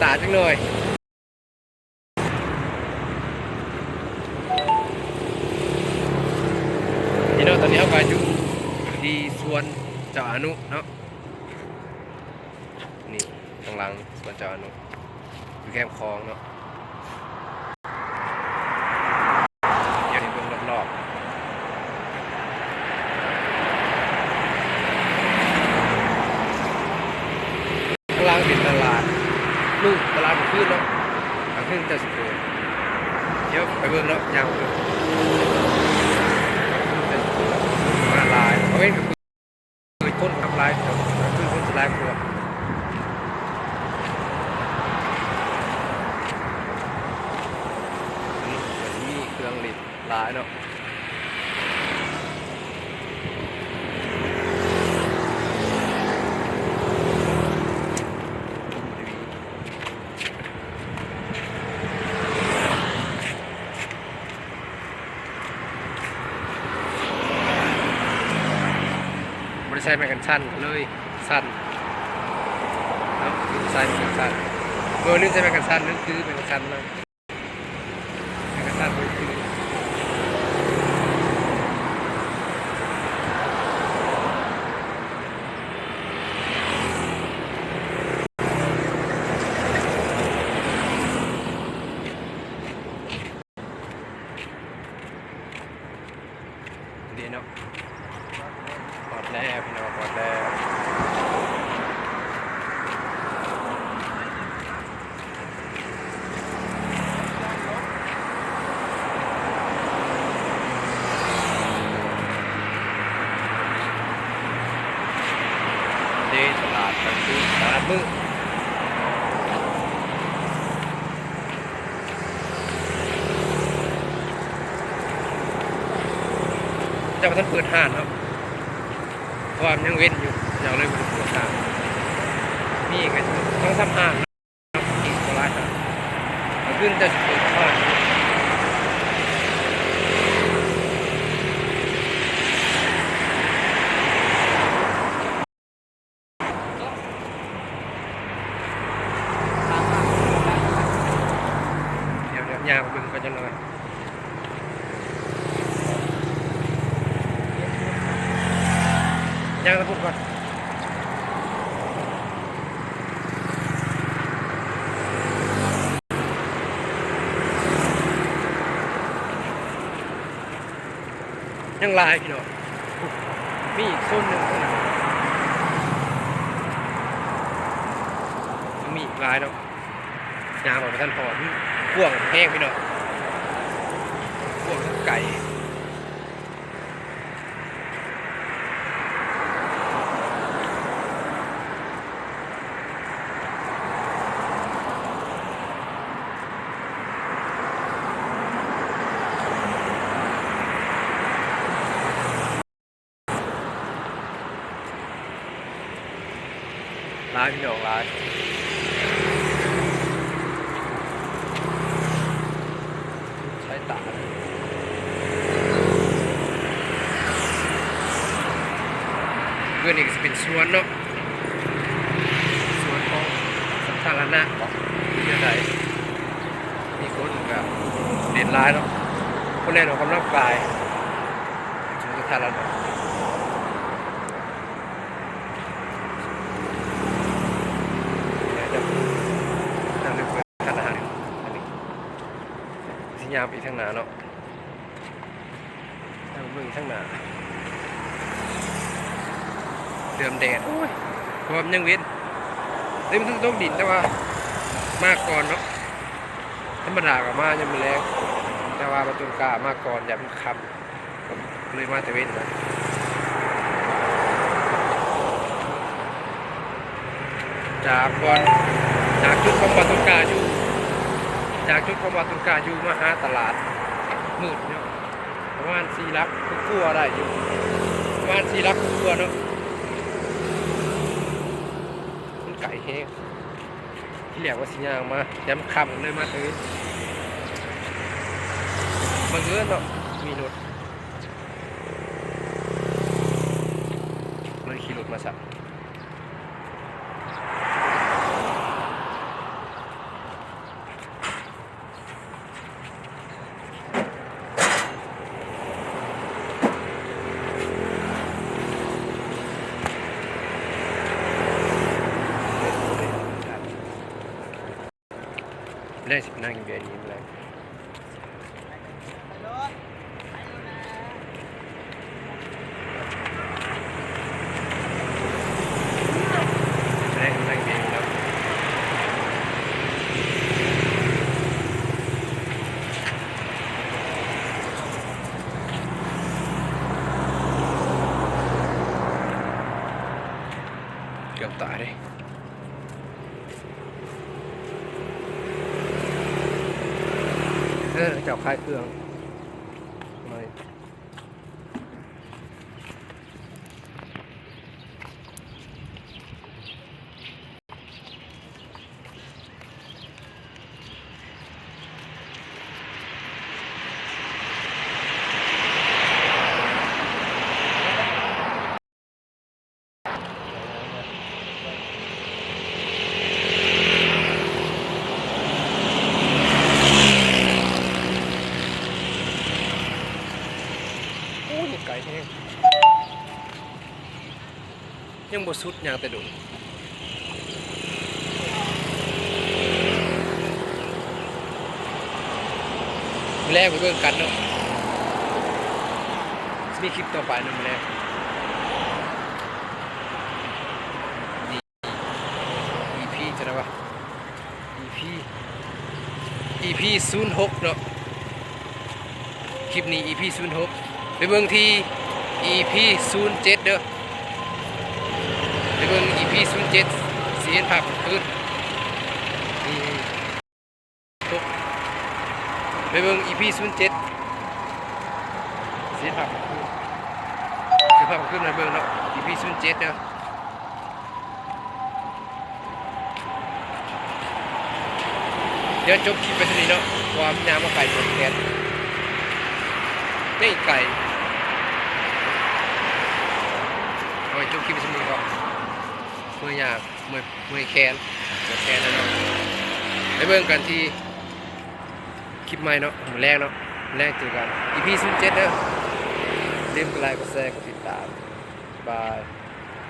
ຕາຈັກໜ່ອຍ. ພີ່ນ້ອງ ຕອນນີ້ເຮົາກໍຢູ່ທີ່ສວນເຈົ້າອານຸເນາະ. ນີ້ ຂ້າງຫຼັງສວນເຈົ້າອານຸ ຢູ່ແຄມຂອງເນາະ. ດຽວໃຫ້ເບິ່ງຮອບໆ. ຂ້າງຫຼັງເປັນຕະຫຼາດມື້ ຕະຫຼາດກາງຄືນເນາະ. ກາງຄືນຈະສະເປີດ. ດຽວໄປເບິ່ງເນາະ ຍ່າງເບິ່ງ. ມາຫຼາຍ ເຫັນ ຄົນຂັບຫຼາຍ ເຈົ້າ ຄືຄົນຊິຫຼາຍກວ່າ. ອັນນີ້ເພິ່ນມີເຄື່ອງຫຼິ້ນຫຼາຍເນາະ. ບໍ່ໄດ້ໃສ່ໄມ້ກັນສັນ ກໍເລີຍສັ່ນເນາະ. ລືມໃສ່ໄມ້ກັນສັນ ເອີ ລືມໃສ່ໄມ້ກັນສັນ ລືມຖືໄມ້ກັນສັນມານຳ ໄມ້ກັນສັນບໍ່ໄດ້ຖື. ນີ້ເນາະ ຮອດແລ້ວພີ່ນ້ອງ ຮອດແລ້ວ. ເດ້ ຕະຫຼາດກາງຄືນ ຕະຫຼາດມື້. ເຈົ້າບໍ່ທັນເປີດຮ້ານເນາະ ເພາະວ່າມັນຍັງເວັນຢູ່ ເຂົາເຈົ້າເລີຍບໍ່ໄດ້ເປີດຮ້ານ. ມີກໍສອງສາມຮ້ານເນາະ ບໍ່ຫຼາຍຮ້ານ. ມື້ອື່ນເຈົ້າຊິເປີດຮ້ານ. ດຽວ ດຽວຍ່າງໄປເບິ່ງກ່ອນຈັກໜ່ອຍ ຍ່າງໄປພຸ້ນກ່ອນ. ຍັງຫຼາຍພີ່ນ້ອງ ມີອີກໂຊນໜຶ່ງ ຍັງມີອີກຫຼາຍເນາະ. ຍ່າງໄປບໍ່ທັນພໍ້ ມັນກວ້າງແຮງພີ່ນ້ອງ ກວ້າງ ໄກ. ຫຼາຍ ພີ່ນ້ອງ ຫຼາຍ ສາຍຕາ. ເຮືອນນີ້ກໍຊິເປັນສວນເນາະ ສວນຂອງສາທາລະນະເບາະ ຫຼືຈັ່ງໃດ. ມີຄົນກໍຫຼິ້ນຫຼາຍເນາະ ຄົນແລ່ນອອກກຳລັງກາຍ ສວນສາທາລະນະ. ທາງເດີນເພິ່ນ ຮ້ານອາຫານ ອັນນີ້ຊິຍ່າງໄປທາງໜ້າເນາະ ທາງເບິ່ງທາງໜ້າ ເຫຼືອມແດດ ໂອ້ຍ ເພາະວ່າມັນຍັງເວັນ ເລີຍມັນຕົກດິນ ແຕ່ວ່າມາກ່ອນເນາະ ທຳມະດາກໍມາຍາມມື້ແລງ ແຕ່ວ່າມາຕົ້ນກ້າມາກ່ອນ ຢ້ານມັນຄ່ຳ. ເລີຍມາແຕ່ເວັນນະ ຈາກບ່ອນ ຈາກຈຸດຂອງບ່ອນຕົ້ນກ້າຢູ່ ຈາກຈຸດຂອງບ່ອນຕົ້ນກ້າຢູ່ມາຫາຕະຫຼາດມືດເນາະ ປະມານສີ່ຫຼັກກວ່າໆໄດ້ຢູ່ ປະມານສີ່ຫຼັກກວ່າໆເນາະ ມັນໄກແຮງ. ທີແລກວ່າຊິຍ່າງມາ ແຕ່ມັນຄ່ຳເລີຍມາແຕ່ເວັນ ບັງເອີນເນາະ ມີລົດ ເລີຍຂີ່ລົດມາຊະ. ໄດ້ ຊິໄປນັ່ງເບຍນີ້ແຫຼະ. ເກືອບຕາຍເດ້. ເອີ ເຂົາເຈົ້າຂາຍເຄື່ອງໃໝ່. ໂອ້ຍ ໄກແຮງ ຍັງບໍ່ສຸດ ຍ່າງແຕ່ດົນ. ມື້ແລງໄປເບິ່ງກັນເນາະ ມີຄລິບຕໍ່ໄປເນາະ ມື້ແລງ. ອີພີເທົ່າໃດວະ? ອີພີ ອີພີສູນຫົກເນາະ. ຄລິບນີ້ ອີພີສູນຫົກ ໄປເບິ່ງທີ່ ອີພີສູນເຈັດເດີ ໄປເບິ່ງ ອີພີສູນເຈັດ ຊິເຫັນພາບຄືນນີ້. ໄປເບິ່ງ ອີພີສູນເຈັດ ຊິພາໄປຄືນ ຊິພາໄປຄືນໃຫ້ເບິ່ງເນາະ ອີພີສູນເຈັດເດີ. ດຽວຈົບຄລິບໄປສ່ຳນີ້ເນາະ ເພາະວ່າມັນຍ່າງມາໄກ ປວດແຂນ ໄກ ໄກ. ເອົາໄວ້ຈົບຄລິບໄປສ່ຳນີ້ເນາະ ເມື່ອຍ ເມື່ອຍແຂນ ປວດແຂນແລ້ວເນາະ. ໄປເບິ່ງກັນທີ່ຄລິບໃໝ່ເນາະ ມື້ແລງເນາະ ມື້ແລງເຈີກັນ ອີພີສູນເຈັດເດີ. ຢ່າລືມກົດໄລ ກົດແຊ ກົດຕິດຕາມ ບາຍ.